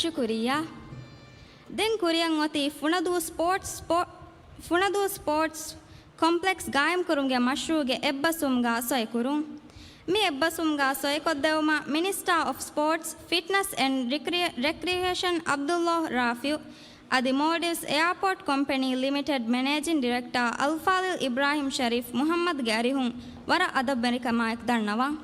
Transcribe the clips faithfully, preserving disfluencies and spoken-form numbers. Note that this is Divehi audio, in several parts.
ޝުކުރިއްޔާ. ދެން ކުރިއަށް އޮތީ ފުނަދޫ ސްޕޯޓްސް، ސްޕޯ-، ފުނަދޫ ސްޕޯޓްސް ކޮމްޕްލެކްސް ގާއިމްކުރުމުގެ މަޝްރޫޢުގެ އެއްބަސްވުމުގަ ސޮއިކުރުން. މި އެއްބަސްވުމުގަ ސޮއިކޮށްދެވުމަށް މިނިސްޓާ އޮފް ސްޕޯޓްސް، ފިޓްނަސް އެންޑް ރެކްރިއޭޝަން ޢަބްދުﷲ ރާފިޢު އަދި މޯލްޑިވްސް އެއާޕޯޓް ކޮމްޕެނީ ލިމިޓެޑް މެނޭޖިން ޑިރެކްޓާ އަލްފާޟިލް އިބްރާހިމް ޝަރީފް މުޙައްމަދުގެ އަރިހުން ވަރަށް އަދަބުވެރިކަމާއެކު ދަންނަވަން.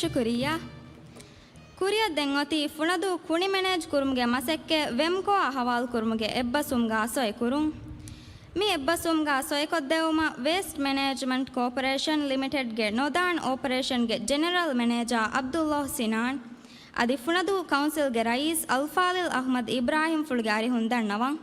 ޝުކުރިއްޔާ. ކުރިއަށް ދެން އޮތީ ފުނަދޫ ކުނި މެނޭޖް ކުރުމުގެ މަސައްކަތް ވެމްކޯއާ ހަވާލުކުރުމުގެ އެއްބަސްވުމުގަ ސޮއިކުރުން. މި އެއްބަސްވުމުގަ ސޮއިކޮށްދެވުމަށް ވޭސްޓް މެނޭޖްމަންޓް ކޯޕަރޭޝަން ލިމިޓެޑްގެ ނޮދާން އޮޕަރޭޝަންގެ ޖެނެރަލް މެނޭޖާ ޢަބްދުﷲ ސިނާން އަދި ފުނަދޫ ކައުންސިލްގެ ރައީސް އަލްފާޟިލް އަޙްމަދު އިބްރާހިމްފުޅުގެ އަރިހުން ދަންނަވަން.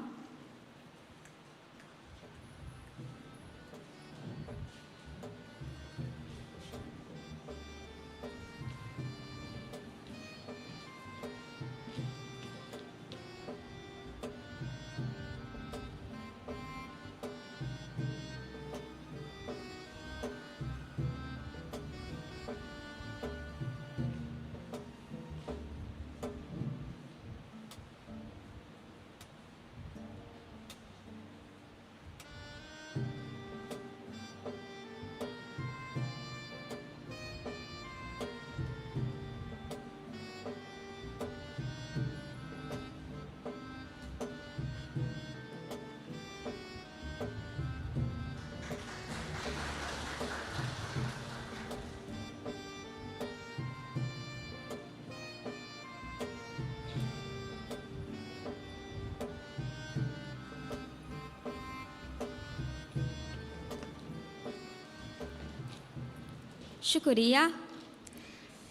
ޝުކުރިއްޔާ.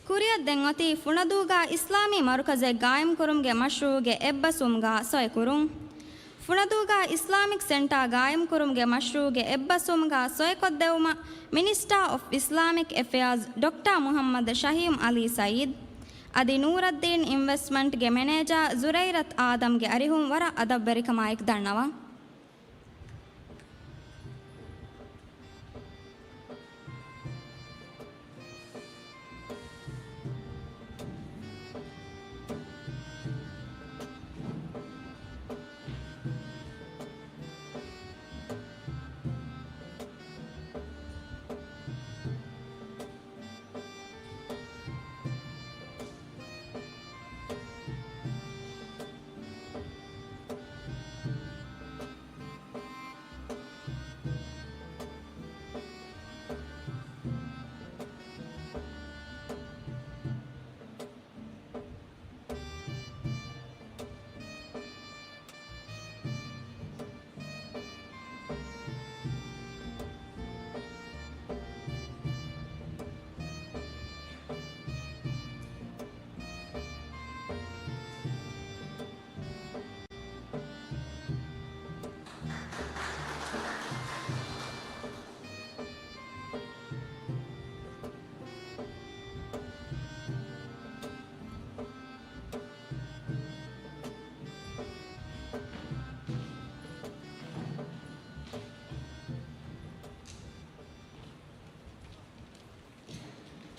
ކުރިއަށް ދެން އޮތީ ފުނަދޫގަ އިސްލާމީ މަރުކަޒެއް ގާއިމްކުރުމުގެ މަޝްރޫޢުގެ އެއްބަސްވުމުގަ ސޮއިކުރުން. ފުނަދޫގަ އިސްލާމިކް ސެންޓާ ގާއިމްކުރުމުގެ މަޝްރޫޢުގެ އެއްބަސްވުމުގަ ސޮއިކޮށްދެވުމަށް މިނިސްޓާ އޮފް އިސްލާމިކް އެފެއާޒް ޑޮކްޓާ މުޙައްމަދު ޝަހީމް ޢަލީ ސަޢީދު އަދި ނޫރައްދީން އިންވެސްޓްމަންޓްގެ މެނޭޖާ ޒުރައިރަތު އާދަމްގެ އަރިހުން ވަރަށް އަދަބުވެރިކަމާއެކު ދަންނަވަން.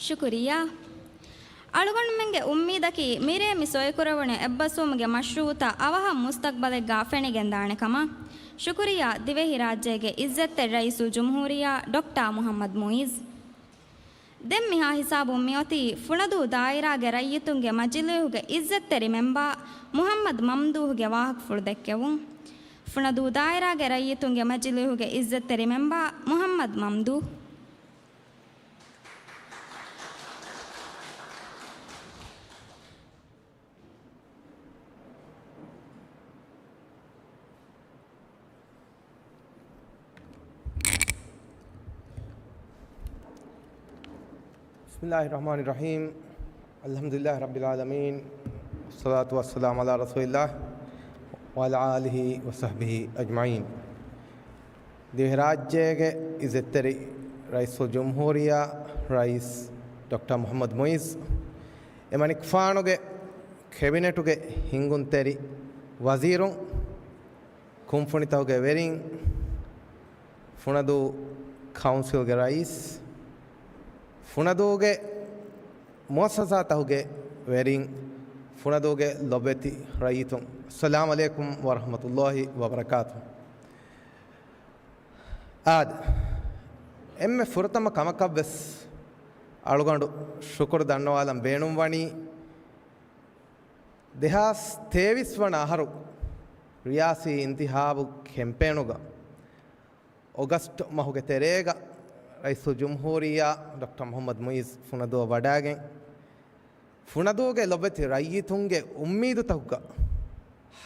ޝުކުރިއްޔާ. އަޅުގަނޑުމެންގެ އުއްމީދަކީ މިރޭ މި ސޮއިކުރެވުނު އެއްބަސްވުމުގެ މަޝްރޫޢުތައް އަވަހަށް މުސްތަޤްބަލެއްގަ ފެނިގެންދާނެ ކަމަށް. ޝުކުރިއްޔާ ދިވެހިރާއްޖޭގެ ޢިއްޒަތްތެރި ރައީސުލްޖުމްހޫރިއްޔާ ޑޮކްޓާ މުޙައްމަދު މުޢިއްޒު. ދެން މިހާ ހިސާބުން މިއޮތީ ފުނަދޫ ދާއިރާގެ ރައްޔިތުންގެ މަޖިލީހުގެ އިއްޒަތްތެރި މެމްބާ މުހައްމަދު މަމްދޫހުގެ ވާހަކަފުޅު ދެއްކެވުން. ފުނަދޫ ދާއިރާގެ ރައްޔިތުންގެ މަޖިލީހުގެ އިއްޒަތްތެރި މެމްބާ މުހައްމަދު މަމްދޫހު. بسم الله الرحمن الرحيم. الحمد لله رب العالمين. والصلاة والسلام على رسول الله وعلى آله وصحبه أجمعين. ދިވެހިރާއްޖޭގެ އިއްޒަތްތެރި ރައީސުލްޖުމްހޫރިއްޔާ ރައީސް ޑޮކްޓަރ މުޙައްމަދު މުޢިއްޒު، އެމަނިކުފާނުގެ ކެބިނެޓުގެ ހިންގުންތެރި ވަޒީރުން، ކުންފުނިތަކުގެ ވެރިން، ފުނަދޫ ކައުންސިލްގެ ރައީސް، ފުނަދޫގެ މުއައްސަސާތަކުގެ ވެރިން، ފުނަދޫގެ ލޮބެތި ރައްޔިތުން، އައްސަލާމު ޢަލައިކުމް ވަރަޙްމަތުﷲި ވަބަރަކާތުހު. އާދެ، އެންމެ ފުރަތަމަ ކަމަކަށްވެސް އަޅުގަނޑު ޝުކުރު ދަންނަވާލަން ބޭނުންވަނީ، ދެހާސް ތޭވީސް ވަނަ އަހަރު ރިޔާސީ އިންތިހާބު ކެމްޕޭނުގަ އޮގަސްޓް މަހުގެ ތެރޭގަ ރައީސުލްޖުމްހޫރިއްޔާ ޑޮކްޓަރ މުޙައްމަދު މުޢިއްޒު ފުނަދޫއަށް ވަޑައިގެން، ފުނަދޫގެ ލޮބެތި ރައްޔިތުންގެ އުއްމީދުތަކުގަ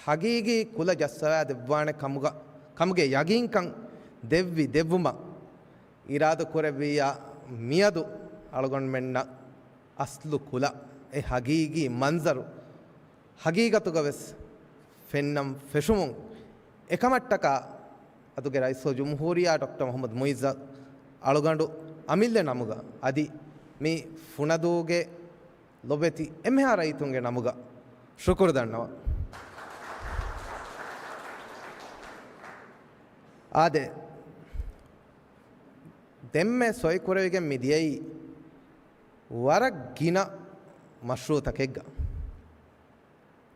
ހަގީގީ ކުލަ ޖައްސަވާ ދެއްވާނެ ކަމުގަ، ކަމުގެ ޔަގީންކަން ދެއްވި ދެއްވުމަށް އިރާދަ ކުރެއްވިއްޔާ، މިއަދު އަޅުގަނޑުމެންނަށް އަސްލު ކުލަ، އެ ހަގީގީ މަންޒަރު ހަގީގަތުގަ ވެސް ފެންނަން ފެށުމުން، އެކަމަށްޓަކާ އަދުގެ ރައީސުލްޖުމްހޫރިއްޔާ ޑޮކްޓަރ މުޙައްމަދު މުޢިއްޒަށް އަޅުގަނޑު އަމިއްލަ ނަމުގަ އަދި މި ފުނަދޫގެ ލޮބެތި އެންމެހާ ރައްޔިތުންގެ ނަމުގަ ޝުކުރު ދަންނަވަން. އާދެ، ދެންމެ ސޮއިކުރެވިގެން މި ދިޔައީ ވަރަށް ގިނަ މަޝްރޫޢުތަކެއްގަ.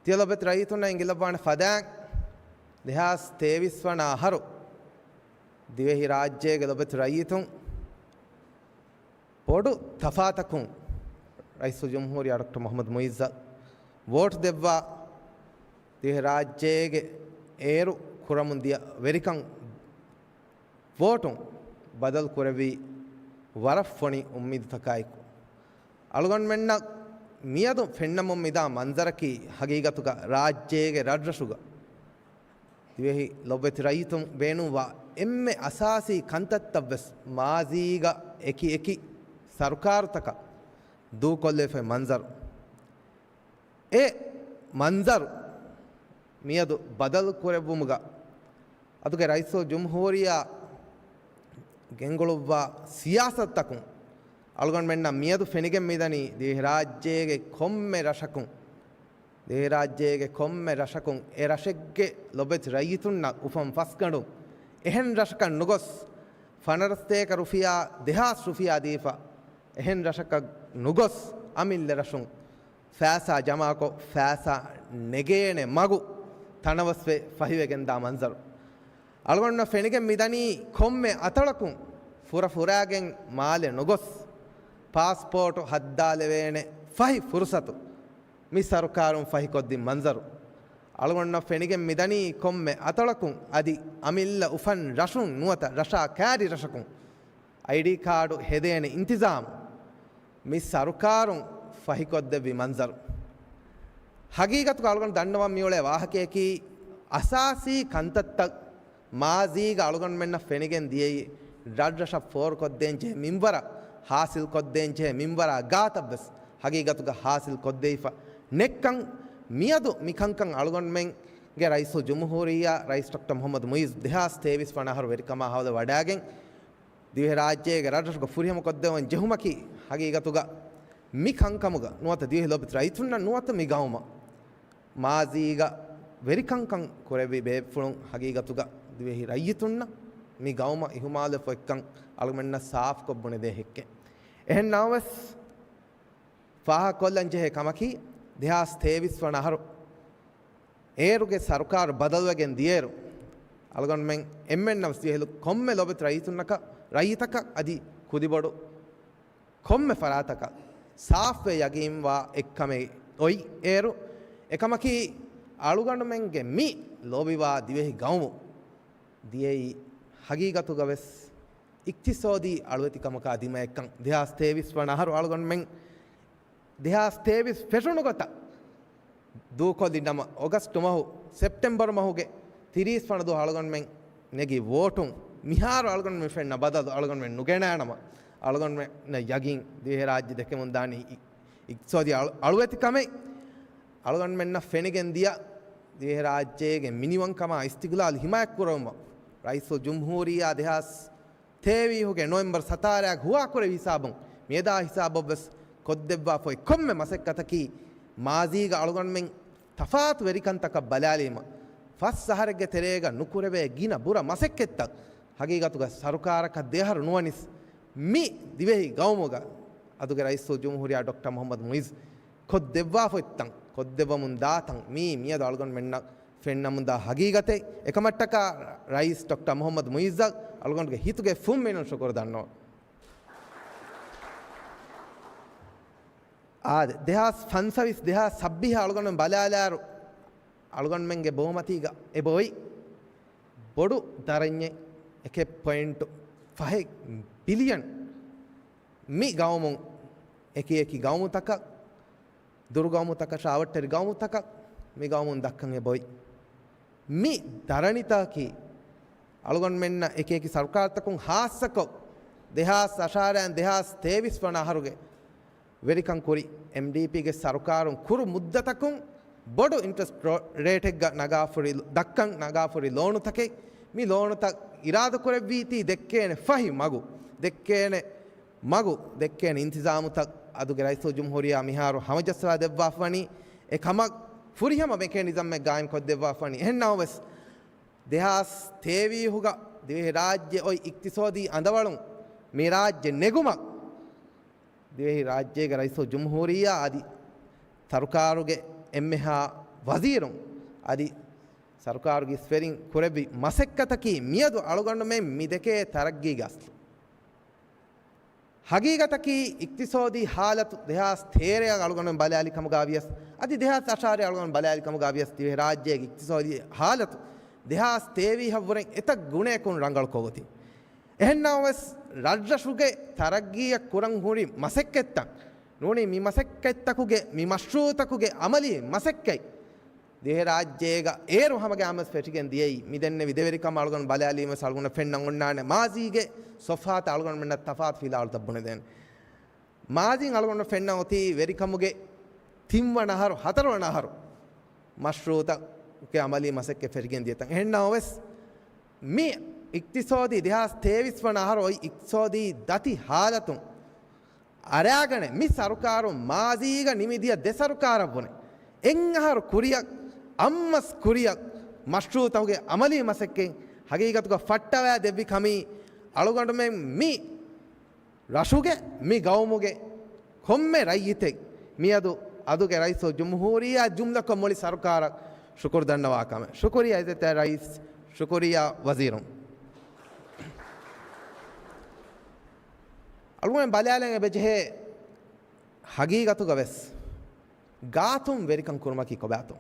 ތިޔަ ލޮބެތި ރައްޔިތުންނަށް އެނގިލައްވާނެ ފަދައިން، ދެހާސް ތޭވީސް ވަނަ އަހަރު ދިވެހިރާއްޖޭގެ ލޮބެތި ރައްޔިތުން ބޮޑު ތަފާތަކުން ރައީސުލްޖުމްހޫރިއްޔާ ޑޮކްޓަރ މުޙައްމަދު މުޢިއްޒަށް ވޯޓް ދެއްވާ، ދިވެހިރާއްޖޭގެ އޭރު ކުރަމުން ދިޔަ ވެރިކަން ވޯޓުން ބަދަލު ކުރެއްވީ ވަރަށް ފޮނި އުއްމީދުތަކާއެކު. އަޅުގަނޑުމެންނަށް މިއަދު ފެންނަމުން މިދާ މަންޒަރަކީ ހަގީގަތުގަ ރާއްޖޭގެ ރަށްރަށުގަ ދިވެހި ލޮބެތި ރައްޔިތުން ބޭނުންވާ އެންމެ އަސާސީ ކަންތައްތައްވެސް މާޒީގަ އެކި އެކި ސަރުކާރުތަކަށް ދޫކޮށްލެވިފައި މަންޒަރު. އެ މަންޒަރު މިއަދު ބަދަލު ކުރެއްވުމުގަ އަދުގެ ރައީސުލްޖުމްހޫރިއްޔާ ގެންގުޅުއްވާ ސިޔާސަތުތަކުން އަޅުގަނޑުމެންނަށް މިއަދު ފެނިގެން މިދަނީ ދިވެހިރާއްޖޭގެ ކޮންމެ ރަށަކުން، ދިވެހިރާއްޖޭގެ ކޮންމެ ރަށަކުން އެ ރަށެއްގެ ލޮބެތި ރައްޔިތުންނަށް އުފަން ފަސްގަނޑުން އެހެން ރަށަކަށް ނުގޮސް، ފަނަރަސް ސަތޭކަ ރުފިޔާ، ދެހާސް ރުފިޔާ ދީފަ، އެހެން ރަށަކަށް ނުގޮސް، އަމިއްލަ ރަށުން ފައިސާ ޖަމާކޮށް، ފައިސާ ނެގޭނެ މަގު ތަނަވަސްވެ ފަހިވެގެންދާ މަންޒަރު. އަޅުގަނޑުންނަށް ފެނިގެން މިދަނީ ކޮންމެ އަތޮޅަކުން ފުރަ ފުރާގެން މާލެ ނުގޮސް، ޕާސްޕޯޓު ހައްދާލެވޭނެ ފަހި ފުރުސަތު މި ސަރުކާރުން ފަހިކޮށްދިން މަންޒަރު. އަޅުގަނޑުންނަށް ފެނިގެން މިދަނީ ކޮންމެ އަތޮޅަކުން އަދި އަމިއްލަ އުފަން ރަށުން ނުވަތަ ރަށާ ކައިރި ރަށަކުން އައިޑީ ކާޑު ހެދޭނެ އިންތިޒާމު މި ސަރުކާރުން ފަހިކޮށްދެއްވި މަންޒަރު. ހަގީގަތުގަ އަޅުގަނޑު ދަންނަވަން މިއުޅޭ ވާހަކަޔަކީ، އަސާސީ ކަންތައްތައް މާޒީގަ އަޅުގަނޑުމެންނަށް ފެނިގެން ދިޔައީ، ރަށްރަށަށް ފޯރުކޮށްދޭން ޖެހޭ މިންވަރަށް، ހާސިލްކޮށްދޭން ޖެހޭ މިންވަރާ ގާތަށްވެސް ހަގީގަތުގަ ހާސިލް ކޮށްދެވިފަ ނެއްކަން، މިއަދު މިކަންކަން އަޅުގަނޑުމެންގެ ރައީސުލްޖުމްހޫރިއްޔާ ރައީސް ޑޮކްޓަރ މުޙައްމަދު މުޢިއްޒު ދެހާސް ތޭވީސް ވަނަ އަހަރު ވެރިކަމާ ހަވަލު ވަޑައިގެން، ދިވެހިރާއްޖޭގެ ރަށްރަށުގަ ފުރިހަމަކޮށްދެވަން ޖެހުމަކީ، ހަގީގަތުގަ މި ކަންކަމުގަ ނުވަތަ ދިވެހި ލޮބެތި ރައްޔިތުންނަށް ނުވަތަ މި ގައުމަށް މާޒީގަ ވެރިކަންކަން ކުރެއްވި ބޭފުޅުން ހަގީގަތުގަ ދިވެހި ރައްޔިތުންނަށް މި ގައުމަށް އިހުމާލުވެފައޮތްކަން އަޅުގަނޑުމެންނަށް ސާފުކޮށް ބުނެދޭ ހެއްކެއް. އެހެން ނަމަވެސް، ފާހަގަކޮށްލަން ޖެހޭ ކަމަކީ، ދެހާސް ތޭވީސް ވަނަ އަހަރު އޭރުގެ ސަރުކާރު ބަދަލުވެގެން ދިޔައިރު، އަޅުގަނޑުމެން އެންމެންނަށް ވެސް ދިވެހި ކޮންމެ ލޮބެތި ރައްޔިތުންނަކަށް، ރައްޔިތަކަށް އަދި ކުދިބޮޑު ކޮންމެ ފަރާތަކަށް ސާފްވެ ޔަގީންވާ އެއްކަމެއް އޮތް އޭރު، އެކަމަކީ އަޅުގަނޑުމެންގެ މި ލޯބިވާ ދިވެހި ގައުމު ދިޔައީ ހަގީގަތުގަ ވެސް އިޤްތިޞާދީ އަޅުވެތިކަމަކާ ދިމައެއްކަން. ދެހާސް ތޭވީސް ވަނަ އަހަރު އަޅުގަނޑުމެން ދެހާސް ތޭވީސް ފެށުނު ގޮތަށް ދޫކޮށްލި ނަމަ، އޮގަސްޓު މަހު، ސެޕްޓެމްބަރު މަހުގެ ތިރީސް ވަނަ ދުވަހު އަޅުގަނޑުމެން ނެގި ވޯޓުން މިހާރު އަޅުގަނޑުމެން ފެންނަ ބަދަލު އަޅުގަނޑުމެން ނުގެނައި ނަމަ، އަޅުގަނޑުމެންނަށް ޔަގީން ދިވެހިރާއްޖެ ދެކެމުންދާނީ އި-، އިޤްތިޞާދީ އަޅު-، އަޅުވެތިކަމެއް. އަޅުގަނޑުމެންނަށް ފެނިގެން ދިޔަ ދިވެހިރާއްޖޭގެ މިނިވަންކަމާ އިސްތިޤްލާލް ހިމާޔަތްކުރައްވުމަށް ރައީސުލްޖުމްހޫރިއްޔާ ދެހާސް ތޭވީހުގެ ނޮވެމްބަރު ސަތާރައިގަ ހުވާކުރެއްވި ހިސާބުން، މިއަދާ ހިސާބަށްވެސް ކޮށްދެއްވާފައި ކޮންމެ މަސައްކަތަކީ މާޒީގަ އަޅުގަނޑުމެން ތަފާތު ވެރިކަންތަކަށް ބަލާލީމަ، ފަސް އަހަރެއްގެ ތެރޭގަ ނުކުރެވޭ ގިނަ ބުރަ މަސައްކަތްތައް. ހަގީގަތުގަ ސަރުކާރަކަށް ދެއަހަރު ނުވަނިސް، މި ދިވެހި ގައުމުގަ އަދުގެ ރައީސުލްޖުމްހޫރިއްޔާ ޑޮކްޓަރ މުޙައްމަދު މުޢިއްޒު ކޮށްދެއްވާފައި އޮތްތަން، ކޮށްދެއްވަމުން ދާތަން، މީ މިއަދު އަޅުގަނޑުމެންނަށް ފެންނަމުންދާ ހަގީގަތެއް. އެކަމަށްޓަކާ ރައީސް ޑޮކްޓަރ މުޙައްމަދު މުޢިއްޒަށް އަޅުގަނޑުގެ ހިތުގެ ފުންމިނުން ޝުކުރު ދަންނަވަން. އާދެ، ދެހާސް ފަންސަވީސް، ދެހާސް ސައްބީސް އަޅުގަނޑު ބަލާލާއިރު، އަޅުގަނޑުމެންގެ ބޯމަތީގަ އެބައޮތް ބޮޑު ދަރަންޏެއް، އެކެއް ޕޮއިންޓު ފަހެއް ބިލިއަން. މި ގައުމުން އެކި އެކި ގައުމުތަކަށް، ދުރުގައުމުތަކަށާ އަވަށްޓެރި ގައުމުތަކަށް މި ގައުމުން ދައްކަން އެބައޮތް. މި ދަރަނިތަކީ އަޅުގަނޑުމެންނަށް އެކި އެކި ސަރުކާރުތަކުން ހާއްސަކޮށް، ދެހާސް އަށާރައިން ދެހާސް ތޭވީސް ވަނަ އަހަރުގެ ވެރިކަން ކުރި އެމްޑީޕީގެ ސަރުކާރުން ކުރު މުއްދަތަކުން ބޮޑު އިންޓްރެސްޓް ރޯ-، ރޭޓެއްގަ ނަގާފުރި، ދައްކަން ނަގާފުރި ލޯނުތަކެއް. މި ލޯނުތައް އިރާދަކުރެއްވީތީ ދެއްކޭނެ ފަހި މަގު، ދެއްކޭނެ މަގު، ދެއްކޭނެ އިންތިޒާމުތައް އަދުގެ ރައީސުލްޖުމްހޫރިއްޔާ މިހާރު ހަމަޖައްސަވާ ދެއްވާފަވަނީ. އެ ކަމަށް ފުރިހަމަ މެކޭނިޒަމެއް ގާއިމް ކޮށްދެއްވާފަވަނީ. އެހެންނަމަވެސް، ދެހާސް ތޭވީހުގަ ދިވެހިރާއްޖެ އޮތް އިޤްތިޞާދީ އަނދަވަޅުން މި ރާއްޖެ ނެގުމަށް ދިވެހިރާއްޖޭގެ ރައީސުލްޖުމްހޫރިއްޔާ އަދި ސަރުކާރުގެ އެންމެހާ ވަޒީރުން އަދި ސަރުކާރުގެ އިސްވެރިން ކުރެއްވި މަސައްކަތަކީ މިއަދު އަޅުގަނޑުމެން މި ދެކޭ ތަރައްގީގެ އަސްލު. ހަގީގަތަކީ އިޤްތިޞާދީ ހާލަތު ދެހާސް ތޭރައަށް އަޅުގަނޑު ބަލާލި ކަމުގަ ވިޔަސް، އަދި ދެހާސް އަށާރައަށް އަޅުގަނޑު ބަލާލި ކަމުގަ ވިޔަސް، ދިވެހިރާއްޖޭގެ އިޤްތިޞާދީ ހާލަތު ދެހާސް ތޭވީހަށްވުރެން އެތައް ގުނައަކުން ރަނގަޅުކޮށް އޮތީ. އެހެންނަމަވެސް، ރަށްރަށުގެ ތަރައްގީއަށް ކުރަން ހުރި މަސައްކަތްތައް ނޫނީ މި މަސައްކަތްތަކުގެ، މި މަޝްރޫޢުތަކުގެ އަމަލީ މަސައްކަތް ދިވެހިރާއްޖޭގަ އޭރު ހަމަގައިމުވެސް ފެށިގެން ދިޔައީ. މި ދެންނެވި ދެވެރިކަމަށް އަޅުގަނޑު ބަލާލީމަސް އަޅުގަނޑަށް ފެންނަން އޮންނާނެ މާޒީގެ ސޮފްހާތަށް އަޅުގަނޑުމެންނަށް ތަފާތު ފިލާވަޅުތައް ބުނެދޭނެ. މާޒީން އަޅުގަނޑަށް ފެންނަ އޮތީ ވެރިކަމުގެ ތިންވަނަ އަހަރު، ހަތަރުވަނަ އަހަރު މަޝްރޫޢުތަކުގެ އަމަލީ މަސައްކަތް ފެށިގެން ދިޔަތަން. އެހެންނަމަވެސް، މި އިޤްތިޞާދީ ދެހާސް ތޭވީސް ވަނަ އަހަރު އޮތް އިޤްތިޞާދީ ދަތި ހާލަތުން އަރާގަނެ މި ސަރުކާރުން މާޒީގަ ނިމިދިޔަ ދެ ސަރުކާރަށްވުނެ އެއްއަހަރު ކުރިއަށް އަށްމަސް ކުރިއަށް މަޝްރޫޢުތަކުގެ އަމަލީ މަސައްކަތް ހަގީގަތުގަ ފައްޓަވާ ދެއްވި ކަމީ އަޅުގަނޑުމެން މި ރަށުގެ މި ގައުމުގެ ކޮންމެ ރައްޔިތެއް މިއަދު އަދުގެ ރައީސުލްޖުމްހޫރިއްޔާ ޖުމްލަކޮށް މުޅި ސަރުކާރަށް ޝުކުރު ދަންނަވާ ކަމެއް. ޝުކުރިއްޔާ އިއްޒަތްތެރި ރައީސް، ޝުކުރިއްޔާ ވަޒީރުން. އަޅުގަނޑު ބަލާލަން އެބަޖެހޭ ހަގީގަތުގަ ވެސް ގާތުން ވެރިކަން ކުރުމަކީ ކޮބާތޯ؟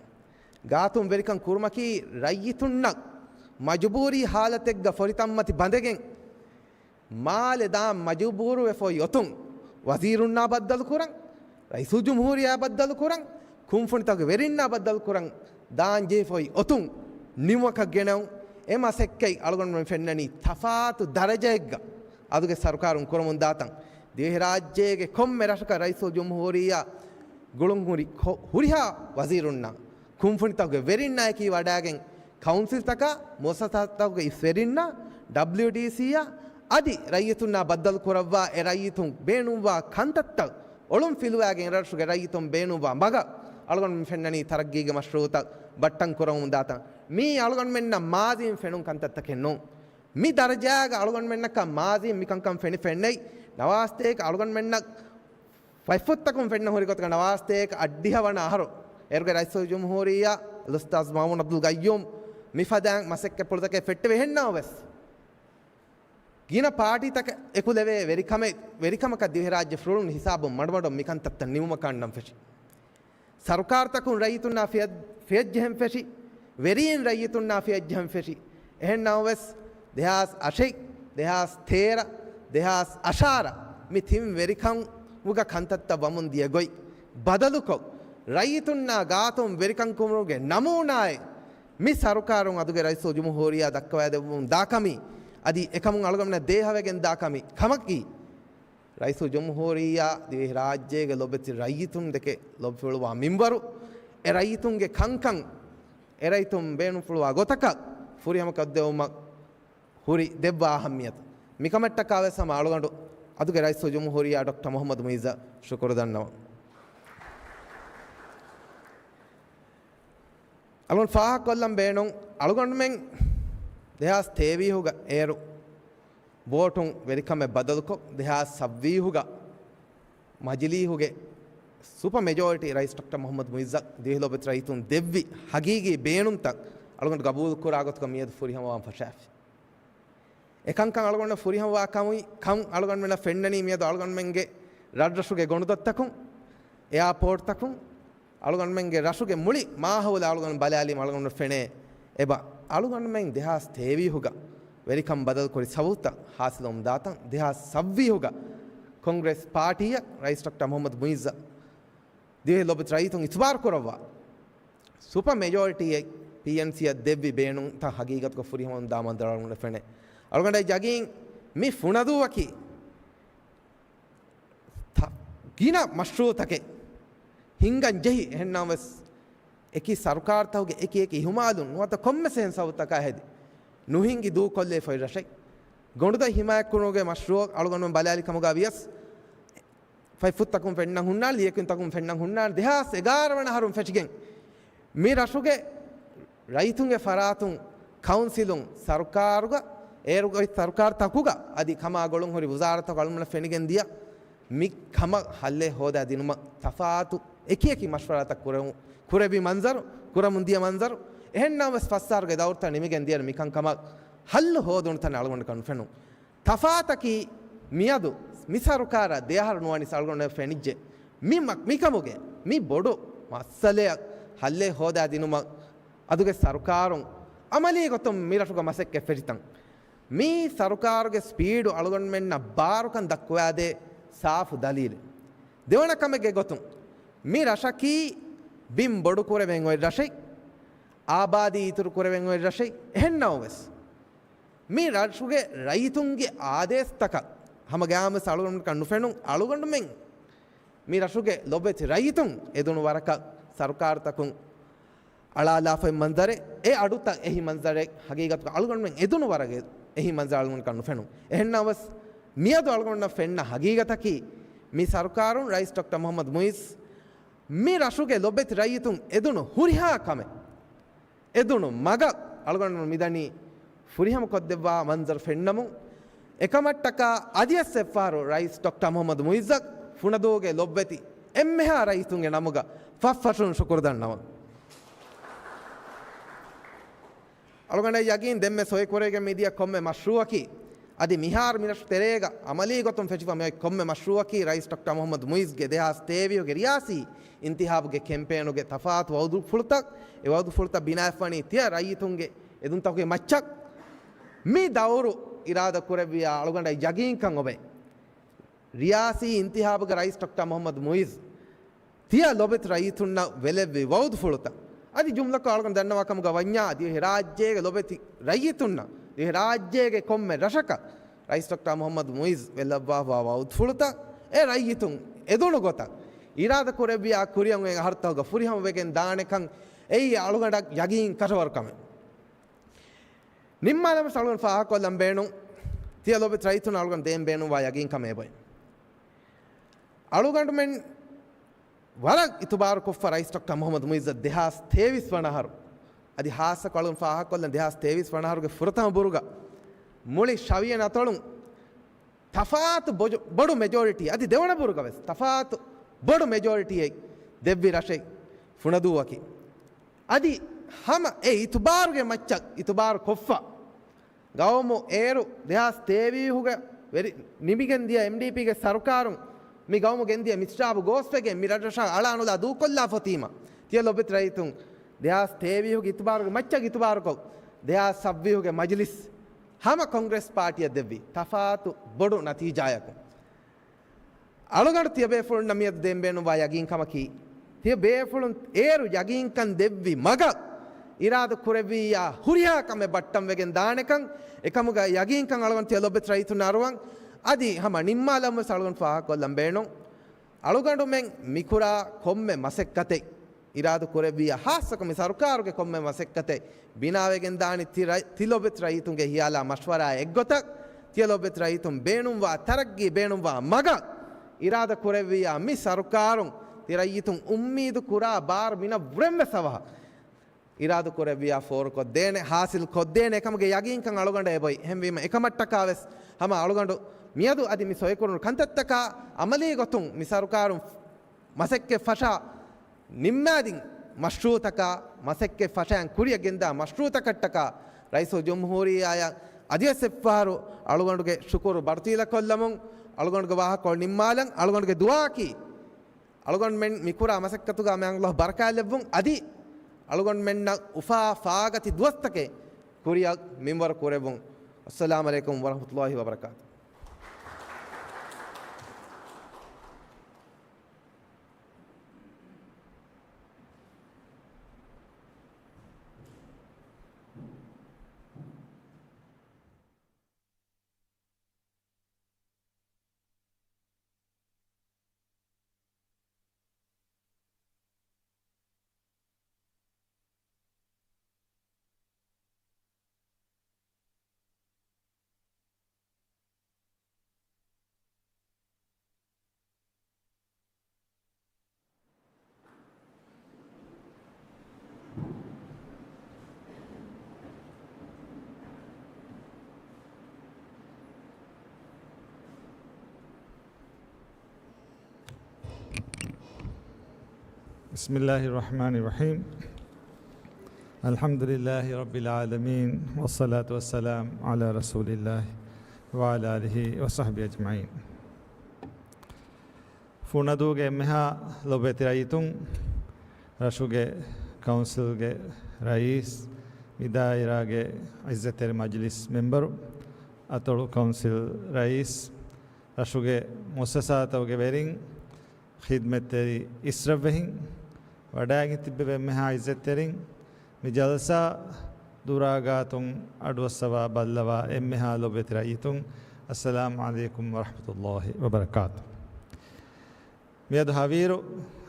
ގާތުން ވެރިކަން ކުރުމަކީ ރައްޔިތުންނަށް މަޖުބޫރީ ހާލަތެއްގަ ފޮރިތައްމަތި ބަނދެގެން މާލެ ދާން މަޖުބޫރުވެފައި އޮތުން، ވަޒީރުންނާ ބައްދަލުކުރަން، ރައީސުލްޖުމްހޫރިއްޔާ ބައްދަލުކުރަން، ކުންފުނިތަކުގެ ވެރިންނާ ބައްދަލުކުރަން ދާން ޖެހިފައި އޮތުން، ނިމުމަކަށް ގެނައުން. އެ މަސައްކަތް އަޅުގަނޑުމެން ފެންނަނީ ތަފާތު ދަރަޖައެއްގަ އަދުގެ ސަރުކާރުން ކުރަމުން ދާތަން. ދިވެހިރާއްޖޭގެ ކޮންމެ ރަށަކަށް ރައީސުލްޖުމްހޫރިއްޔާ ގުޅުން ހުރި ކޮ-، ހުރިހާ ވަޒީރުންނާ، ކުންފުނިތަކުގެ ވެރިންނާ އެކީ ވަޑާގެން، ކައުންސިލްތަކާ، މުއައްސަސާތަކުގެ އިސް ވެރިންނާ، ޑަބްލިޔުޑީސީއާ އަދި ރައްޔިތުންނާ ބައްދަލު ކުރައްވާ، އެ ރައްޔިތުން ބޭނުންވާ ކަންތައްތައް އޮޅުން ފިލުވާގެން، ރަށުގެ ރައްޔިތުން ބޭނުންވާ މަގަށް އަޅުގަނޑުމެން ފެންނަނީ ތަރައްގީގެ މަޝްރޫޢުތައް ބައްޓަން ކުރަމުން ދާތަން. މީ އަޅުގަނޑުމެންނަށް މާޒީން ފެނުން ކަންތައްތަކެއް ނޫން. މި ދަރަޖާގަ އަޅުގަނޑުމެންނަކަށް މާޒީން މިކަންކަން ފެނި ފެންނައި، ނަވާސްތޭކަ އަޅުގަނޑުމެންނަށް ފަތްފުށްތަކުން ފެންނަ ހުރި ގޮތަކަށް ނަވާސްތޭކަ އަށްޑިހަ ވަނަ އަހަރު އޭރުގެ ރައީސުލްޖުމްހޫރިއްޔާ އަލްއުސްތާޛް މައުމޫން އަބްދުލް ގައްޔޫމް މިފަދައިން މަސައްކަތްޕުޅުތަކެއް ފެއްޓެވި. އެހެންނަމަވެސް، ގިނަ ޕާޓީތަކަށް އެކުލެވޭ ވެރިކަމެއް، ވެރިކަމަކަށް ދިވެހިރާއްޖެ ފުރޮޅުން ހިސާބުން މަޑުމަޑުން މިކަންތައްތައް ނިމުމަކާން ނަން ފެށި. ސަރުކާރުތަކުން ރައްޔިތުންނާ ފިޔަ-، ފެއްޖެހެން ފެށި، ވެރީން ރައްޔިތުންނާ ފިޔައްޖެހެން ފެށި. އެހެން ނަމަވެސް، ދެހާސް އަށެއް، ދެހާސް ތޭރަ، ދެހާސް އަށާރަ މި ތިން ވެރިކަމުގަ ކަންތައްތައް ވަމުން ދިޔަ ގޮތް ބަދަލުކޮށް، ރައްޔިތުންނާ ގާތުން ވެރިކަން ކުރުމުގެ ނަމޫނާއެއް މި ސަރުކާރުން އަދުގެ ރައީސުލްޖުމްހޫރިއްޔާ ދައްކަވައިދެއްވަމުން ދާކަމީ، އަދި އެކަމުން އަޅުގަނޑުމެންނަށް ދޭހަވެގެން ދާކަމީ ކަމަކީ، ރައީސުލްޖުމްހޫރިއްޔާ ދިވެހިރާއްޖޭގެ ލޮބެތި ރައްޔިތުން ދެކެ ލޮބިފުޅުވާ މިންވަރު، އެ ރައްޔިތުންގެ ކަންކަން، އެ ރައްޔިތުން ބޭނުންފުޅުވާ ގޮތަކަށް ފުރިހަމަކޮށްދެވުމަށް ހުރި ދެއްވާ އަހައްމިޔަތު. މިކަމަށްޓަކާވެސް ހަމަ އަޅުގަނޑު އަދުގެ ރައީސުލްޖުމްހޫރިއްޔާ ޑޮކްޓަރ މުހައްމަދު މުއިއްޒަށް ޝުކުރު ދަންނަވަން. އަޅުގަނޑު ފާހަގަކޮށްލަން ބޭނުން، އަޅުގަނޑުމެން ދެހާސް ތޭވީހުގަ އޭރު ވޯޓުން ވެރިކަމެއް ބަދަލުކޮށް، ދެހާސް ސައްވީހުގަ މަޖިލީހުގެ ސުޕަ މެޖޯރިޓީ ރައީސް ޑޮކްޓަރ މުހައްމަދު މުއިއްޒަށް ދިވެހި ލޮބެތި ރައްޔިތުން ދެއްވި ހަގީގީ ބޭނުންތައް އަޅުގަނޑު ގަބޫލުކުރާ ގޮތުގަ މިއަދު ފުރިހަމަވާން ފަށާފި. އެކަންކަން އަޅުގަނޑަށް ފުރިހަމަވާ ކަމު-، ކަން އަޅުގަނޑުމެންނަށް ފެންނަނީ މިއަދު އަޅުގަނޑުމެންގެ ރަށްރަށުގެ ގޮނޑުދޮށްތަކުން، އެއާޕޯޓްތަކުން، އަޅުގަނޑުމެންގެ ރަށުގެ މުޅި މާހައުލަށް އަޅުގަނޑު ބަލާލީމަ އަޅުގަނޑު ފެނޭ އެބަ. އަޅުގަނޑުމެން ދެހާސް ތޭވީހުގަ ވެރިކަން ބަދަލުކުރި ސަބަބުތައް ހާސިލުވަމުން ދާތަން، ދެހާސް ސައްވީހުގަ ކޮންގްރެސް ޕާޓީއަށް ރައީސް ޑޮކްޓަރ މުހައްމަދު މުއިއްޒަށް ދިވެހި ލޮބެތި ރައްޔިތުން އިތުބާރު ކުރައްވާ ސުޕަ މެޖޯރިޓީއެއް ޕީއެންސީއަށް ދެއްވި ބޭނުންތައް ހަގީގަތުގަ ފުރިހަމަވަމުން ދާ މަންޒަރު އަޅުގަނޑަށް ފެނޭ. އަޅުގަނޑަށް ޔަގީން މި ފުނަދޫއަކީ ތަ-، ގިނަ މަޝްރޫއުތަކެއް ހިންގަން ޖެހި، އެހެންނަމަވެސް، އެކި ސަރުކާރުތަކުގެ އެކި އެކި އިހުމާލުން ނުވަތަ ކޮންމެސް އެހެން ސަބަބުތަކާ ހެދި، ނުހިންގި ދޫކޮށްލެވިފައި ރަށެއް. ގޮނޑުދޮށް ހިމާޔަތްކުރުމުގެ މަޝްރޫއަށް އަޅުގަނޑުމެން ބަލާލި ކަމުގަ ވިޔަސް، ފަތްފުށްތަކުން ފެންނަން ހުންނާނެ، ލިޔެކިންތަކުން ފެންނަން ހުންނާނެ، ދެހާސް އެގާރަ ވަނަ އަހަރުން ފެށިގެން މި ރަށުގެ ރައްޔިތުންގެ ފަރާތުން ކައުންސިލުން ސަރުކާރުގަ، އޭރުގެ ސަރުކާރުތަކުގަ އަދި ކަމާ ގޮޅުން ހުރި ވުޒާރަތަކު އަޅުގަނޑަށް ފެނިގެން ދިޔަ މި ކަމަށް ހައްލެއް ހޯދާ ދިނުމަށް ތަފާތު އެކި އެކި މަޝްވަރާތައް ކުރެވު-، ކުރެއްވި މަންޒަރު، ކުރަމުން ދިޔަ މަންޒަރު، އެހެން ނަމަވެސް ފަސް އަހަރުގެ ދައުރުތައް ނިމިގެން ދިޔަ މިކަންކަމަށް ހައްލު ހޯދުނު ތަނެއް އަޅުގަނޑަކަށް ނުފެނުނު. ތަފާތަކީ މިއަދު މި ސަރުކާރަށް ދެއަހަރު ނުވަނީސް އަޅުގަނޑަށް ފެނިއްޖެ. މި މަ-، މިކަމުގެ މި ބޮޑު މައްސަލައަށް ހައްލެއް ހޯދާ ދިނުމަށް އަދުގެ ސަރުކާރުން އަމަލީ ގޮތުން މި ރަށުގަ މަސައްކަތް ފެށިތަން. މީ ސަރުކާރުގެ ސްޕީޑު އަޅުގަނޑުމެންނަށް ބާރުކަން ދައްކުވާދޭ ސާފު ދަލީލެއް. ދެވަނަ ކަމެއްގެ ގޮތުން، މި ރަށަކީ ބިން ބޮޑު ކުރެވެން އޮތް ރަށެއް، އާބާދީ އިތުރު ކުރެވެން އޮތް ރަށެއް. އެހެން ނަމަވެސް، މި ރަށުގެ ރައްޔިތުންގެ އާދޭސްތަކަށް ހަމަ ގައިމުވެސް އަޅުގަނޑުމެންނަކަށް ނުފެނުން، އަޅުގަނޑުމެން މި ރަށުގެ ލޮބެތި ރައްޔިތުން އެދުނު ވަރަކަށް ސަރުކާރުތަކުން އަޅާލާފައި މަންޒަރެއް، އެ އަޑުތައް އެހި މަންޒަރެއް ހަގީގަތުގަ އަޅުގަނޑުމެން އެދުނު ވަރަކަށް އެހި މަންޒަރު އަޅުގަނޑަކަށް ނުފެނުން. އެހެން ނަމަވެސް، މިއަދު އަޅުގަނޑަށް ފެންނަ ހަގީގަތަކީ، މި ސަރުކާރުން ރައީސް ޑޮކްޓަރ މުހައްމަދު މުއިއްޒު މި ރަށުގެ ލޮބެތި ރައްޔިތުން އެދުނު ހުރިހާ ކަމެއް، އެދުނު މަގަށް އަޅުގަނޑު މިދަނީ ފުރިހަމަކޮށްދެއްވާ މަންޒަރު ފެންނަމުން، އެކަމަށްޓަކާ އަދިވެސް އެއްފަހަރު ރައީސް ޑޮކްޓަރ މުހައްމަދު މުއިއްޒަށް ފުނަދޫގެ ލޮބްވެތި އެންމެހާ ރައްޔިތުންގެ ނަމުގަ ފަށްފަށުން ޝުކުރު ދަންނަވަން. އަޅުގަނޑަށް ޔަގީން ދެންމެ ސޮއިކުރެވިގެން މިދިޔަ ކޮންމެ މަޝްރޫއަކީ، އަދި މިހާރު މިރަށު ތެރޭގަ އަމަލީ ގޮތުން ފެށިފަ މިއޮތް ކޮންމެ މަޝްރޫއަކީ ރައީސް ޑޮކްޓަރ މުހައްމަދު މުއިއްޒުގެ ދެހާސް ތޭވީހުގެ ރިޔާސީ އިންތިހާބުގެ ކެމްޕޭނުގެ ތަފާތު ވައުދުފުޅުތައް، އެ ވައުދުފުޅުތައް ބިނާވެފަވަނީ ތިޔަ ރައްޔިތުންގެ އެދުންތަކުގެ މައްޗަށް. މި ދައުރު އިރާދަ ކުރެއްވިޔާ އަޅުގަނޑަށް ޔަގީންކަން އޮވޭ. ރިޔާސީ އިންތިހާބުގެ ރައީސް ޑޮކްޓަރ މުހައްމަދު މުއިއްޒު ތިޔަ ލޮބެތި ރައްޔިތުންނަށް ވެލެއްވި ވައުދުފުޅުތައް އަދި ޖުމްލަކޮށް އަޅުގަނޑު ދަންނަވާ ކަމުގަ ވަންޏާ، ދިވެހިރާއްޖޭގެ ލޮބެތި ރައްޔިތުންނަށް، ދިވެހިރާއްޖޭގެ ކޮންމެ ރަށަކަށް ރައީސް ޑޮކްޓަރ މުހައްމަދު މުއިއްޒު ވެލައްވާފަވާ ވައުދުފުޅުތައް އެ ރައްޔިތުން އެދުނު ގޮތަށް އިރާދަ ކުރެއްވިޔާ ކުރިއަށް އޮތް އަހަރުތަކުގަ ފުރިހަމަ ވެގެން ދާނެކަން އެއީ އަޅުގަނޑަށް ޔަގީން ކަށަވަރު ކަމެއް. ނިންމާލަމަސް އަޅުގަނޑު ފާހަގަކޮށްލަން ބޭނުން، ތިޔަ ލޮބެތި ރައްޔިތުން އަޅުގަނޑު ދޭން ބޭނުންވާ ޔަގީންކަމެއް އެބައި. އަޅުގަނޑުމެން ވަރަށް އިތުބާރު ކޮށްފަ ރައީސް ޑޮކްޓަރ މުހައްމަދު މުއިއްޒަށް ދެހާސް ތޭވީސް ވަނަ އަހަރު، އަދި ހާއްސަކޮށް އަޅުގަނޑު ފާހަގަކޮށްލަން ދެހާސް ތޭވީސް ވަނަ އަހަރުގެ ފުރަތަމަ ބުރުގަ މުޅި ޝަވިޔަން އަތޮޅުން ތަފާތު ބޮޑު، ބޮޑު މެޖޯރިޓީ، އަދި ދެވަނަ ބުރުގަ ވެސް ތަފާތު ބޮޑު މެޖޯރިޓީއެއް ދެއްވި ރަށެއް ފުނަދޫއަކީ. އަދި ހަމަ އެ އިތުބާރުގެ މައްޗަށް އިތުބާރު ކޮށްފަ، ގައުމު އޭރު ދެހާސް ތޭވީހުގެ ވެރި ނިމިގެން ދިޔަ އެމްޑީޕީގެ ސަރުކާރުން މި ގައުމު ގެންދިޔަ މިސްރާބު ގޯސްވެގެން މި ރަށްރަށާ އަޅާނުލާ ދޫކޮށްލާފަތީމަ، ތިޔަ ލޮބެތި ރައްޔިތުން ދެހާސް ތޭވީހުގެ އިތުބާރުގެ މައްޗަށް އިތުބާރުކޮށް، ދެހާސް ސައްވީހުގެ މަޖިލިސް ހަމަ ކޮންގްރެސް ޕާޓީއަށް ދެއްވި ތަފާތު ބޮޑު ނަތީޖާޔަކުން. އަޅުގަނޑު ތިޔަބޭފުޅުންނަށް މިއަދު ދޭން ބޭނުންވާ ޔަގީންކަމަކީ، ތިޔަބޭފުޅުން އޭރު ޔަގީންކަން ދެއްވި މަގަށް އިރާދަ ކުރެއްވިއްޔާ ހުރިހާ ކަމެއް ބައްޓަންވެގެން ދާނެކަން، އެކަމުގަ ޔަގީންކަން އަޅުގަނޑު ތިޔަ ލޮބެތި ރައްޔިތުންނަށް އަރުވަން. އަދި ހަމަ ނިންމާލަމުން ވެސް އަޅުގަނޑު ފާހަގަކޮށްލަން ބޭނުން. އަޅުގަނޑުމެން މިކުރާ ކޮންމެ މަސައްކަތެއް އިރާދަ ކުރެއްވިއްޔާ، ހާއްސަކޮށް މި ސަރުކާރުގެ ކޮންމެ މަސައްކަތެއް ބިނާވެގެން ދާނީ ތި ރައް-، ތި ލޮބެތި ރައްޔިތުންގެ ހިޔާލާ މަޝްވަރާއާ އެއްގޮތަށް، ތިޔަ ލޮބެތި ރައްޔިތުން ބޭނުންވާ ތަރައްގީ ބޭނުންވާ މަގަށް އިރާދަ ކުރެއްވިއްޔާ، މި ސަރުކާރުން ތި ރައްޔިތުން އުއްމީދު ކުރާ ބާރު މިނަށްވުރެން ވެސް އަވަހަށް އިރާދަ ކުރެއްވިއްޔާ ފޯރުކޮށްދޭނެ، ހާސިލް ކޮށްދޭނެ ކަމުގެ ޔަގީންކަން އަޅުގަނޑަށް އެބޮތް. އެހެންވީމަ އެކަމަށްޓަކާ ވެސް ހަމަ އަޅުގަނޑު މިއަދު އަދި މި ސޮއިކުރުނު ކަންތައްތަކާ އަމަލީ ގޮތުން މި ސަރުކާރުން މަސައްކަތް ފަށާ ނިންމާދިން މަޝްރޫއުތަކާ، މަސައްކަތް ފަށައިން ކުރިއަށް ގެންދާ މަޝްރޫއުތަކަށްޓަކާ ރައީސުލްޖުމްހޫރިއްޔާއަށް އަދިވެސް އެއްފަހަރު އަޅުގަނޑުގެ ޝުކުރު ބަރުތީލަކޮށްލަމުން، އަޅުގަނޑުގެ ވާހަކަކޮޅު ނިންމާލަން. އަޅުގަނޑުގެ ދުޢާއަކީ، އަޅުގަނޑުމެން މިކުރާ މަސައްކަތުގަ މާތް ﷲ ބަރަކާތްލެއްވުން، އަދި އަޅުގަނޑުމެންނަށް އުފާ ފާގަތި ދުވަސްތަކެއް ކުރިއަށް މިންވަރު ކުރެއްވުން. އައްސަލާމު ޢަލައިކުމް ވަރަޙްމަތުﷲި ވަބަރަކާތު. بسم الله الرحمن الرحيم. الحمد لله رب العالمين، والصلاة والسلام على رسول الله وعلى آله وصحبه أجمعين. ފުނަދޫގެ އެންމެހާ ލޮބުވެތި ރައްޔިތުން، ރަށުގެ ކައުންސިލްގެ ރައީސް، މި ދާއިރާގެ ޢިއްޒަތްތެރި މަޖިލިސް މެމްބަރު، އަތޮޅު ކައުންސިލް ރައީސް، ރަށުގެ މުއައްސަސާތަކުގެ ވެރިން، ޚިދްމަތްތެރި އިސްރަށްވެހިން، ވަޑައިގެން ތިއްބެވި އެންމެހާ ޢިއްޒަތްތެރިން، މި ޖަލްސާ ދުރާގާތުން އަޑުއައްސަވާ ބައްލަވާ އެންމެހާ ލޮބުވެތި ރައްޔިތުން، އައްސަލާމު ޢަލައިކުމް ވަރަޙްމަތުﷲި ވަބަރަކާތު. މިއަދު ހަވީރު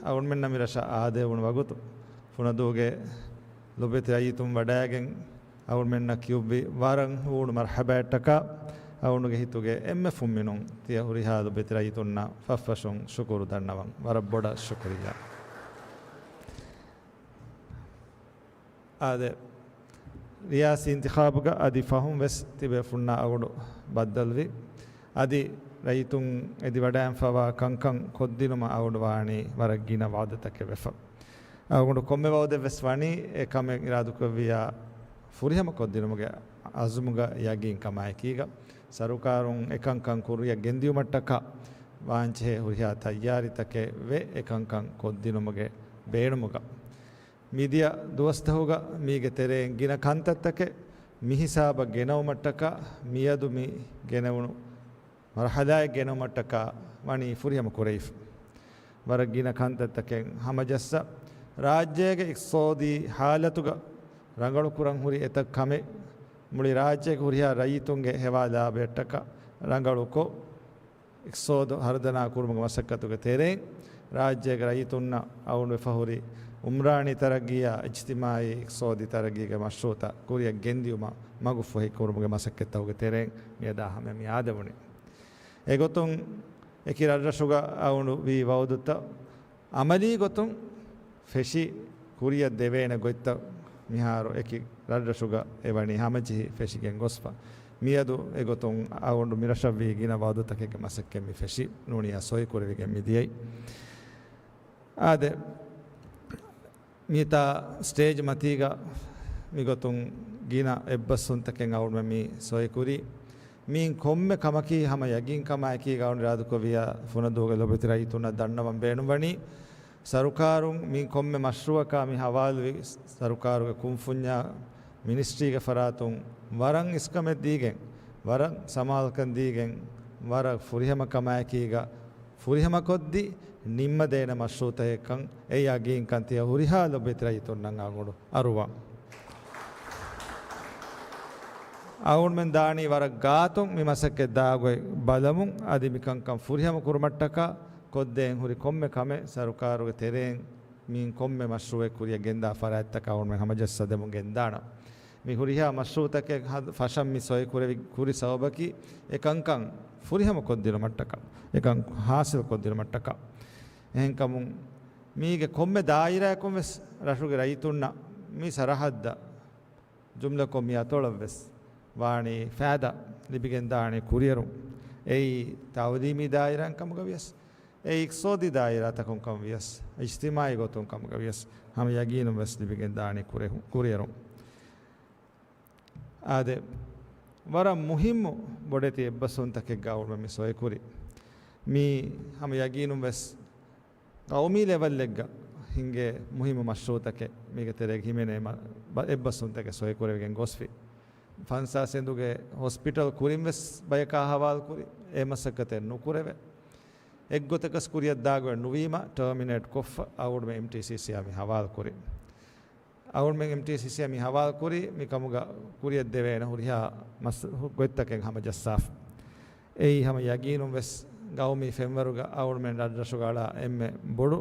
އަޅުގަނޑުމެންނަށް މި ރަށަށް އާދެވުނު ވަގުތު، ފުނަދޫގެ ލޮބުވެތި ރައްޔިތުން ވަޑައިގެން އަޅުގަނޑުމެންނަށް ކިޔުއްވި ވަރަށް ހޫނު މަރްޙަބާއަށްޓަކާ، އަޅުގަނޑުގެ ހިތުގެ އެންމެ ފުންމިނުން ތިޔަ ހުރިހާ ލޮބުވެތި ރައްޔިތުންނަށް ފަށްފަށުން ޝުކުރު ދަންނަވަން. ވަރަށް ބޮޑަށް ޝުކުރިއްޔާ. އާދެ، ރިޔާސީ އިންތިޚާބުގަ އަދި ފަހުން ވެސް ތިބޭފުންނާ އަޅުގަނޑު ބައްދަލުވި. އަދި ރައްޔިތުން އެދިވަޑައިންފަވާ ކަންކަން ކޮށްދިނުމަށް އަޅުގަނޑު ވާނީ ވަރަށް ގިނަ ވަޢުދުތަކެއް ވެފަ. އަޅުގަނޑު ކޮންމެ ވަޢުދެއް ވެސް ވަނީ އެ ކަމެއް އިރާދަކުރެއްވިއްޔާ ފުރިހަމަ ކޮށްދިނުމުގެ އަޒުމުގަ ޔަގީންކަމާއެކީގަ، ސަރުކާރުން އެކަންކަން ކުރިއަށް ގެންދިޔުމަށްޓަކާ ވާންޖެހޭ ހުރިހާ ތައްޔާރީތަކެއް ވެ އެކަންކަން ކޮށްދިނުމުގެ ބޭނުމުގަ، މިދިޔަ ދުވަސްތަކުގަ މީގެ ތެރެއިން ގިނަ ކަންތައްތަކެއް މިހިސާބަށް ގެނައުމަށްޓަކާ، މިއަދު މި ގެނެވުނު މަރުޙަލާއެއް ގެނައުމަށްޓަކާ ވަނީ ފުރިހަމަ ކުރެވިފަ. ވަރަށް ގިނަ ކަންތައްތަކެއް ހަމަޖައްސާ، ރާއްޖޭގެ އިޤްތިޞާދީ ޙާލަތުގަ ރަނގަޅުކުރަން ހުރި އެތައް ކަމެއް މުޅި ރާއްޖޭގެ ހުރިހާ ރައްޔިތުންގެ ހެވާ ލާބަޔަށްޓަކާ ރަނގަޅުކޮށް، އިޤްތިޞާދު ހަރުދަނާ ކުރުމުގެ މަސައްކަތުގެ ތެރެއިން، ރާއްޖޭގެ ރައްޔިތުންނަށް އަޅުގަނޑު ވެފަ ހުރި ޢުމްރާނީ ތަރައްގީއާ އިޖްތިމާޢީ އިޤްތިޞާދީ ތަރައްގީގެ މަޝްރޫޢުތައް ކުރިއަށް ގެންދިޔުމަށް މަގުފުހެއް ކުރުމުގެ މަސައްކަތްތަކުގެ ތެރެއިން މިއަދާ ހަމަ މި އާދެވުނީ. އެގޮތުން އެކި ރަށްރަށުގަ އަޅުގަނޑު ވީ ވަޢުދުތައް ޢަމަލީ ގޮތުން ފެށި ކުރިއަށް ދެވޭނެ ގޮތްތައް މިހާރު އެކި ރަށްރަށުގަ އެވަނީ ހަމަޖެހި ފެށިގެން ގޮސްފަ. މިއަދު އެގޮތުން އަޅުގަނޑު މިރަށަށްވީ ގިނަ ވަޢުދުތަކެއްގެ މަސައްކަތް މި ފެށި ނޫނިއްޔާ ސޮއިކުރެވިގެން މި ދިޔައީ. އާދެ، މިތާ ސްޓޭޖް މަތީގަ މިގޮތުން ގިނަ އެއްބަސްވުންތަކެއް އަޅުގަނޑުމެން މި ސޮއިކުރީ. މިއިން ކޮންމެ ކަމަކީ ހަމަ ޔަގީންކަމާއެކީ އަޅުގަނޑު އިރާދަކުރެއްވިޔާ ފުނަދޫގެ ލޮބުވެތި ރައްޔިތުންނަށް ދަންނަވަން ބޭނުންވަނީ. ސަރުކާރުން މި ކޮންމެ މަޝްރޫއަކާ މި ހަވާލުވި ސަރުކާރުގެ ކުންފުންޏާ މިނިސްޓްރީގެ ފަރާތުން ވަރަށް އިސްކަމެއް ދީގެން، ވަރަށް ސަމާލުކަން ދީގެން، ވަރަށް ފުރިހަމަ ކަމާއެކީގަ ފުރިހަމަކޮށްދީ، ނިންމަދޭނެ މަޝްރޫއުތަކެއްކަން އެ ޔަގީންކަން ތިޔަ ހުރިހާ ލޮބުވެތި ރައްޔިތުންނަށް އަޅުގަނޑު އަރުވާ. އަޅުގަނޑުމެން ދާނީ ވަރަށް ގާތުން މި މަސައްކަތް ދާގޮތް ބަލަމުން، އަދި މިކަންކަން ފުރިހަމަ ކުރުމަށްޓަކާ، ކޮށްދޭން ހުރި ކޮންމެ ކަމެއް ސަރުކާރުގެ ތެރެއިން މިއިން ކޮންމެ މަޝްރޫއެއް ކުރިއަށް ގެންދާ ފަރާތްތަކަށް އަޅުގަނޑުމެން ހަމަޖައްސާދެމުން ގެންދާނަން. މި ހުރިހާ މަޝްރޫއުތަކެއް ހަދ-، ފަށަން މި ސޮއި ކުރެވި ކުރި ސަބަބަކީ އެ ކަންކަން ފުރިހަމަ ކޮށްދިނުމަށްޓަކާ، އެކަން ހާސިލް ކޮށްދިނުމަށްޓަކާ. އެހެންކަމުން މީގެ ކޮންމެ ދާއިރާއަކުން ވެސް ރަށުގެ ރައްޔިތުންނަށް މި ސަރަހައްދަށް ޖުމްލަކޮށް މި އަތޮޅަށް ވެސް ވާނީ ފައިދާ ލިބިގެންދާނީ ކުރިއެރުން. އެއީ ތައުލީމީ ދާއިރާއިން ކަމުގަ ވިޔަސް، އެ އިޤްތިޞާދީ ދާއިރާތަކުން ކަމު ވިޔަސް، އިޖްތިމާޢީ ގޮތުން ކަމުގަ ވިޔަސް، ހަމަ ޔަގީނުން ވެސް ލިބިގެން ދާނީ ކުރެހު-، ކުރިއެރުން. އާދެ، ވަރަށް މުހިއްމު ބޮޑެތި އެއްބަސްވުންތަކެއްގަ އަޅުގަނޑުމެން މި ސޮއިކުރި. މީ ހަމަ ޔަގީނުން ވެސް ޤައުމީ ލެވެލްއެއްގަ ހިނގޭ މުހިއްމު މަޝްރޫއުތަކެއް މީގެ ތެރޭގަ ހިމެނޭ މަ-، ބަ-، އެއްބަސްވުންތަކެއް ސޮއިކުރެވިގެން ގޮސްފި. ފަންސާސް އެނދުގެ ހޮސްޕިޓަލް ކުރިން ވެސް ބަޔަކާ ހަވާލު ކުރި. އެ މަސައްކަތެއް ނުކުރެވޭ. އެއްގޮތަކަސް ކުރިއަށްދާގޮތް ނުވީމަ، ޓާމިނޭޓް ކޮށްފަ އަޅުގަނޑުމެން އެމްޓީސީސީއާ މި ހަވާލު ކުރި. އަޅުގަނޑުމެން އެމްޓީސީސީއާ މި ހަވާލު ކުރީ، މި ކަމުގަ ކުރިއަށްދެވޭނެ ހުރިހާ މަސް-، ހު-، ގޮތްތަކެއް ހަމަޖައްސާފަ. އެއީ ހަމަ ޔަގީނުން ވެސް ގައުމީ ފެންވަރުގަ އަޅުގަނޑުމެން ރަށްރަށުގަ އަޅާ އެންމެ ބޮޑު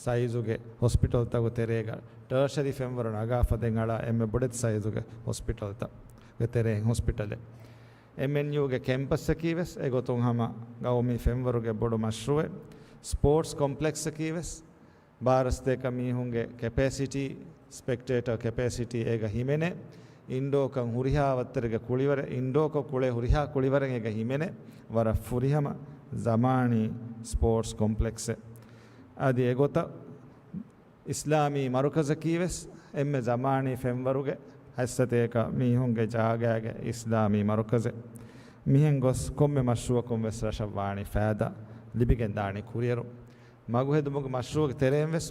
ސައިޒުގެ ހޮސްޕިޓަލްތަކުގެ ތެރޭގަ ޓާޝަރީ ފެންވަރު ނަގާފަ ދެން އަޅާ އެންމެ ބޮޑެތި ސައިޒުގެ ހޮސްޕިޓަލްތައް ގެ ތެރެއިން ހޮސްޕިޓަލެއް. އެމްއެންޔޫގެ ކެމްޕަސްއަކީ ވެސް އެގޮތުން ހަމަ ގައުމީ ފެންވަރުގެ ބޮޑު މަޝްރޫއެއް. ސްޕޯޓްސް ކޮމްޕްލެކްސްއަކީ ވެސް ބާރަ ސަތޭކަ މީހުންގެ ކެޕޭސިޓީ، ސްޕެކްޓޭޓަރ ކެޕޭސިޓީ އޭގަ ހިމެނޭ، އިންޑޯކަން ހުރިހާ ވައްތަރެއްގެ ކުޅިވަރެއް، އިންޑޯކޮށް ކުޅޭ ހުރިހާ ކުޅިވަރެއް އޭގަ ހިމެނޭ، ވަރަށް ފުރިހަމަ ޒަމާނީ ސްޕޯޓްސް ކޮމްޕްލެކްސެއް. އަދި އެގޮތަށް އިސްލާމީ މަރުކަޒަކީ ވެސް އެންމެ ޒަމާނީ ފެންވަރުގެ ހަތްސަތޭކަ މީހުންގެ ޖާގައިގެ އިސްލާމީ މަރުކަޒެއް. މިހެން ގޮސް ކޮންމެ މަޝްރޫއަކުން ވެސް ރަށަށް ވާނީ ފައިދާ ލިބިގެން ދާނީ ކުރިއެރު. މަގުހެދުމުގެ މަޝްރޫއުގެ ތެރެއިން ވެސް